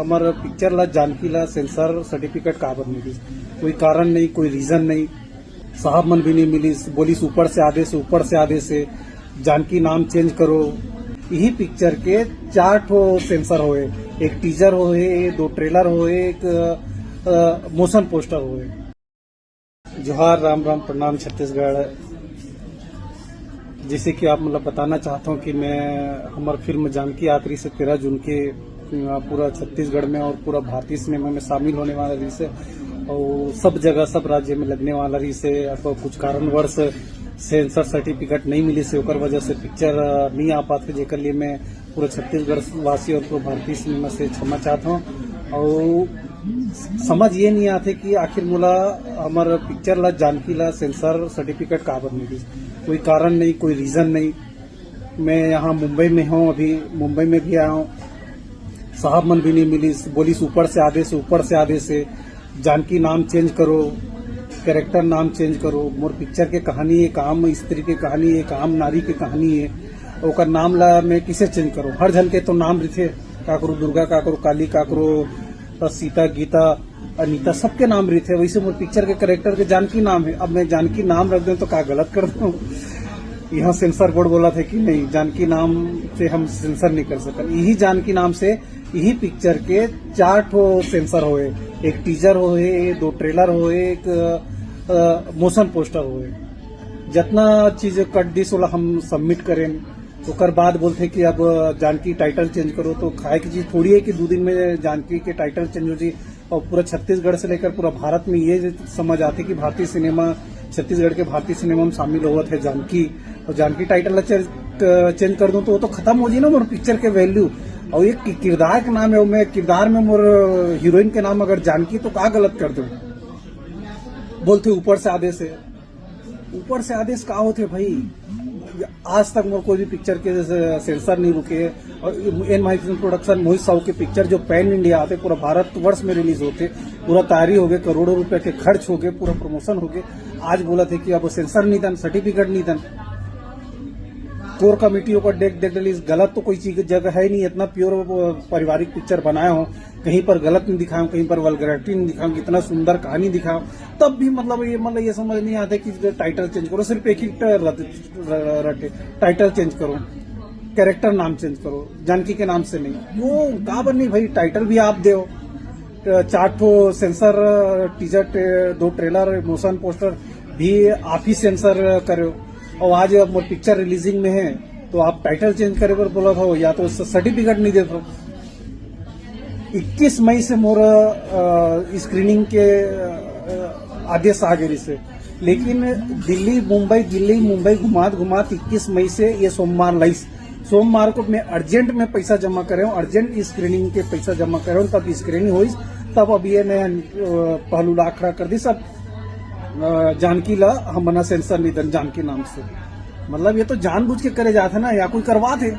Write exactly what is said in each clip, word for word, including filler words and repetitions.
हमर पिक्चर ला, जानकी ला सेंसर सर्टिफिकेट काबर मिलिस? कोई कारण नहीं, कोई रीजन नहीं। साहब मन भी नहीं मिलिस, बोलिस ऊपर से आदेश, ऊपर से आदेश है। जानकी नाम चेंज करो। यही पिक्चर के चार ठो सेंसर होए, एक टीजर होए, दो ट्रेलर होए, एक मोशन पोस्टर होए। जोहार, राम राम, प्रणाम छत्तीसगढ़। जैसे कि आप मतलब बताना चाहता हूँ कि मैं, हमर फिल्म जानकी आखिरी से तेरह जून के अ, पूरा छत्तीसगढ़ में और पूरा भारतीय सिनेमा में शामिल होने वाला रहिस हे और सब जगह, सब राज्य में लगने वाला रहिस हे। अब कुछ कारणवश सेंसर सर्टिफिकेट नहीं मिलिस हे, ओकर वजह से पिक्चर अ, नहीं आ पात हे, जेकर लिए मैं पूरा छत्तीसगढ़ वासी और पूरा भारतीय सिनेमा से क्षमा चाहत हूँ। और समझ ये नहीं आते कि आखिर मोला हमर पिक्चर ला, जानकी ला सेंसर सर्टिफिकेट काबर मिलिस? कोई कारण नहीं, कोई रीजन नहीं। मैं यहाँ मुंबई में हूँ, अभी मुंबई में भी आया हूँ। साहब मन भी नहीं मिलिस, बोलिस ऊपर से आदेश, ऊपर से आदेश है। जानकी नाम चेंज करो, कैरेक्टर नाम चेंज करो। मोर पिक्चर के कहानी एक आम स्त्री के कहानी, एक आम नारी के कहानी है। ओकर नाम ला मैं किसे चेंज करूँ? हर झन के तो नाम रिथे, काकरो दुर्गा, काकरो काली, काकरो सीता, गीता, अनीता, सबके नाम रिथे। वैसे मोर पिक्चर के कैरेक्टर के जानकी नाम है। अब मैं जानकी नाम रख दूँ तो का गलत कर दूँ? यहाँ सेंसर बोर्ड बोला था कि नहीं, जानकी नाम से हम सेंसर नहीं कर सकते। यही जानकी नाम से, यही पिक्चर के चार ठो सेंसर होए, एक टीजर होए, दो ट्रेलर होए, एक मोशन पोस्टर होए। जितना चीज कट दिस, ओला हम सबमिट करें। ओकर बाद बोलते कि अब जानकी टाइटल चेंज करो, तो खाए की चीज थोड़ी है कि दो दिन में जानकी के टाइटल चेंज हो जाए। और पूरा छत्तीसगढ़ से लेकर पूरा भारत में ये समझ आते कि भारतीय सिनेमा, छत्तीसगढ़ के भारतीय सिनेमा में शामिल होवत है जानकी। और जानकी टाइटल ला चेंज, चेंज कर दूं तो वो तो खत्म हो जाए ना मोर पिक्चर के वैल्यू। और ये कि-, किरदार के नाम है, वो मैं किरदार में मोर हीरोइन के नाम अगर जानकी तो का गलत कर दूं? बोलते ऊपर से आदेश है। ऊपर से आदेश का होते भाई? आज तक मोर कोई भी पिक्चर के से-, सेंसर नहीं रुके। और एन माई फिल्म प्रोडक्शन, मोहित साहू के पिक्चर जो पैन इंडिया आते, पूरा भारत वर्ष में रिलीज होते, पूरा तैयारी हो गए, करोड़ों रुपए के खर्च हो गए, पूरा प्रमोशन हो गए। आज बोला थे कि अब सेंसर नहीं दन, सर्टिफिकेट नहीं दन। कोर कमेटी ओकर देख, देख डलिस, गलत तो कोई चीज जगह है नहीं, इतना प्योर पारिवारिक पिक्चर बनाया हो, कहीं पर गलत नहीं दिखाया हो, कहीं पर वल्गैरिटी नहीं दिखाया हो, इतना सुंदर कहानी दिखाया हो, तब भी मतलब ये, मतलब ये समझ नहीं आता कि टाइटल चेंज करो, सिर्फ एक ही ट-, रट-, र-, रटे, टाइटल चेंज करो, कैरेक्टर नाम चेंज करो, जानकी के नाम से नहीं। वो काबर नहीं भाई, टाइटल भी आप दो, चार ठो सेंसर, टीजर, ट्रे-, दो ट्रेलर, मोशन पोस्टर भी आप ही सेंसर करो। और आज अब मोर पिक्चर रिलीजिंग में है, तो आप टाइटल चेंज करे बर बोलत हो या तो सर्टिफिकेट नहीं देत हो। इक्कीस मई से मोर अ, स्क्रीनिंग के अ, आदेश आ गए से, लेकिन दिल्ली मुंबई, दिल्ली मुंबई घुमात घुमात इक्कीस मई से ये सोमवार लाइस। सोमवार को मैं अर्जेंट में पैसा जमा करे हूँ, अर्जेंट स्क्रीनिंग के पैसा जमा करे हूँ, तब स्क्रीनिंग होइस, तब अब ये मैं अ, पहलू ला खड़ा कर दी सब। अ, जानकी ला हम मना सेंसर नहीं दन जानकी नाम से। मतलब ये तो जानबूझ के करे जाते ना, या कोई करवाते।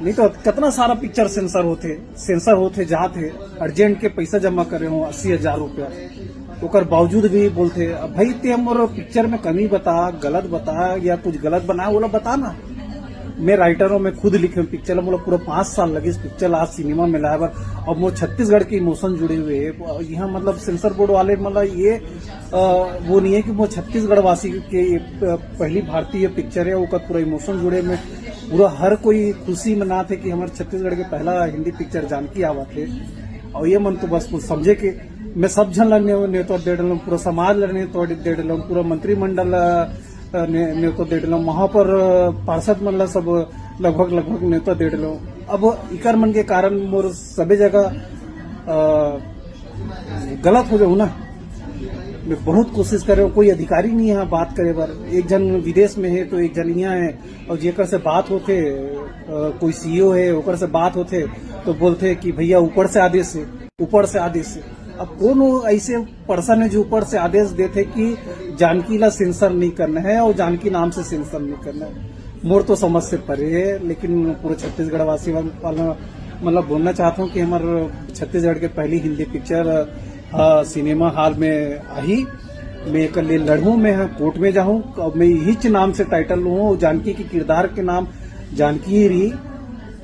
नहीं तो कितना सारा पिक्चर सेंसर होते, सेंसर होते जाते, अर्जेंट के पैसा जमा करे हो अस्सी हजार रुपया, ओकर बावजूद भी बोलते, "अब भाई ते हमर पिक्चर में कमी बता, गलत बता या कुछ गलत बना, वो ला बता ना।" मैं राइटर हूँ, मैं खुद लिखे हूँ पिक्चर ला, मोला पूरा पाँच साल लगे इस पिक्चर ला आज सिनेमा में लाए बर। और मोर छत्तीसगढ़ के इमोशन जुड़े हुए हैं यहाँ, मतलब सेंसर बोर्ड वाले, मतलब ये अ, वो नहीं है कि मोर छत्तीसगढ़ वासी के ये प-, पहली भारतीय पिक्चर है, ओकर पूरा इमोशन जुड़े में, पूरा हर कोई खुशी मनात है कि हमर छत्तीसगढ़ के पहला हिंदी पिक्चर जानकी आवत है। और ये मन तो बस कुछ समझे के मैं सब झन ला ने-, नेतृत्व दे डलूँ, पूरा समाज ला नेतृत्व दे डलूँ, पूरा मंत्रिमंडल ला, अ, ने-, नेतृत्व दे डलूँ, वहाँ पर, अ, पार्षद मन ला सब लगभग, लगभग नेतृत्व दे डलूँ। अब इकर मन के कारण मोर सबे जगह, अ, गलत हो जाऊँ ना। मैं बहुत कोशिश करे हूँ, कोई अधिकारी नहीं है बात करे बर। एक झन विदेश में है तो एक झन यहाँ है, और जेकर से बात होते, अ, कोई सीईओ है, ओकर से बात होते तो बोलते कि भैया ऊपर से आदेश है, ऊपर से आदेश है। अब कौन वो ऐसे पर्सन है जो ऊपर से आदेश देते कि जानकी ला सेंसर नहीं करना है और जानकी नाम से सेंसर नहीं करना है? मोर तो समझ से परे है, लेकिन पूरे छत्तीसगढ़ वासी वाला मतलब बोलना चाहता हूँ कि हमर छत्तीसगढ़ के पहली हिंदी पिक्चर, अ, सिनेमा हॉल में आही। मैं एकर लिए लड़हूँ, मैं ह कोर्ट में जाहूँ, अब मैं यही च नाम से टाइटल लूँ, जानकी के किरदार के नाम जानकी ही रही।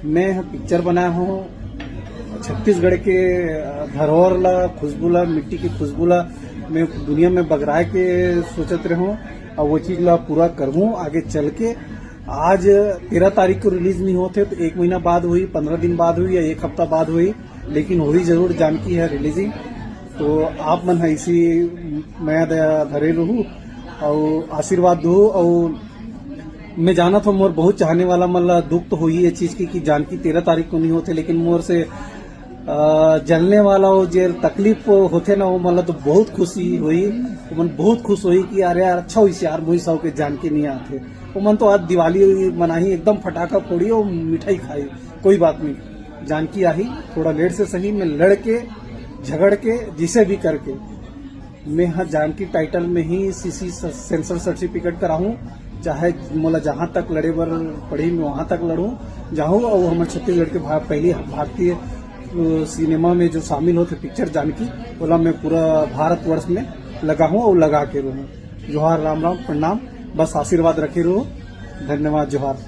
मैं ह पिक्चर बनाया हूँ, छत्तीसगढ़ के धरोहर ला, खुशबू ला, मिट्टी की खुशबू ला मैं दुनिया में बगराए के सोचत रहूं और वो चीज ला पूरा करहूं आगे चल के। आज तेरह तारीख को रिलीज नहीं होते तो एक महीना बाद हुई, पंद्रह दिन बाद हुई या एक हफ्ता बाद हुई, लेकिन हुई जरूर जानकी ह रिलीजिंग। तो आप मन ह इसी मया दया धरे रहू और आशीर्वाद दू। और मैं जानत हूँ मोर बहुत चाहने वाला मन ला दुख तो होही ये चीज की कि जानकी तेरह तारीख को नहीं होते, लेकिन मोर से अ, जलने वाला वो जे तकलीफ होथे ना, वो मन ला तो बहुत खुशी होही। वो मन बहुत खुश होही कि अरे यार, अच्छा होइस यार, मोहित साहू के जानकी नहीं आथे। वो मन तो आज दिवाली मनाही, एकदम फटाका फोड़ी और मिठाई खाई, कोई बात नहीं, जानकी आही। थोड़ा लेट से सही, मैं लड़ के झगड़ के जिसे भी करके मैं ह जानकी टाइटल में ही सीसी सेंसर सर्टिफिकेट कराहूँ, चाहे मोला जहाँ तक लड़े बर पड़ी मैं वहाँ तक लड़ूँ, जाहूँ और हमर छत्तीसगढ़ के भा-, पहली भारतीय अ, सिनेमा में जो शामिल होथे पिक्चर जानकी, ओला मैं पूरा भारतवर्ष में लगाहूँ और लगा के रहूँ। जोहार, राम राम, प्रणाम, बस आशीर्वाद रखे रहू। धन्यवाद, जोहार।